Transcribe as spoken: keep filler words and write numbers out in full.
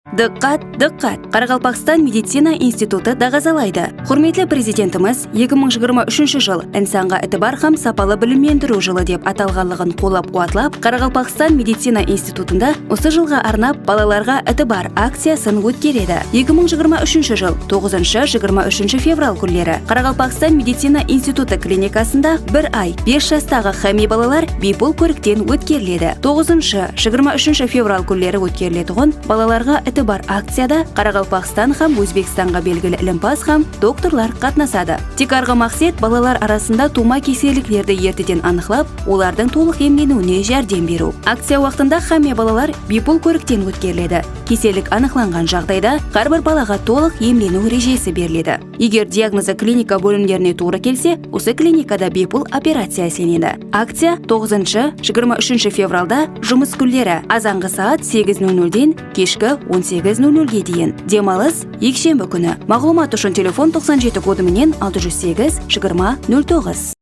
Dıqqat, dıqqat! Qaraqalpaqstan medicina institutı daǵazalaydı. Húrmetli Prezidentimiz eki mıń jigirma úshinshi jıl insanǵa itibar hám sapalı bilimlendiriw jılı dep atalǵanlıǵın qollap-quwatlap, Qaraqalpaqstan medicina institutında usı jılǵa arnap balalarǵa itibar akciyasın ótkeredi. Eki mıń jigirma úshinshi jıl toǵızınshı, jigirma úshinshi fevral kúnleri Qaraqalpaqstan medicina institutı klinikasında bir ay bes jastaǵı hámme balalar biypul kórikten ótkeriledi. Toǵızınshı, jigirma úshinshi fevral kúnleri ótkeriletuǵın balalarǵa itibar akciyada Qaraqalpaqstan hám Ózbekstanǵa belgili ilimpaz hám doktorlar qatnasadı. Tiykarǵı maqset balalar arasında tuwma keselliklerdi erteden anıqlap, olardıń tolıq emleniwine járdem beriw. Akciya waqtında hámme balalar biypul kórikten ótkeriledi. Kesellik anıqlanǵan jaǵdayda hár bir balaǵa tolıq emleniw rejesi beriledi. Eger diagnozı klinika bólimlerine tuwrı kelse, usı klinikada biypul operaciya islenedi. Akciya toǵızınshı, jigirma úshinshi fevralda jumıs kúnleri azanǵı saat segiz nol nolden keshki on segiz nol nolge deyin, dem alıs ekshembi kúni. Maǵlıwmat ushın telefon toqsan jeti kodı menen altı júz segiz, jigirma, nol toǵız.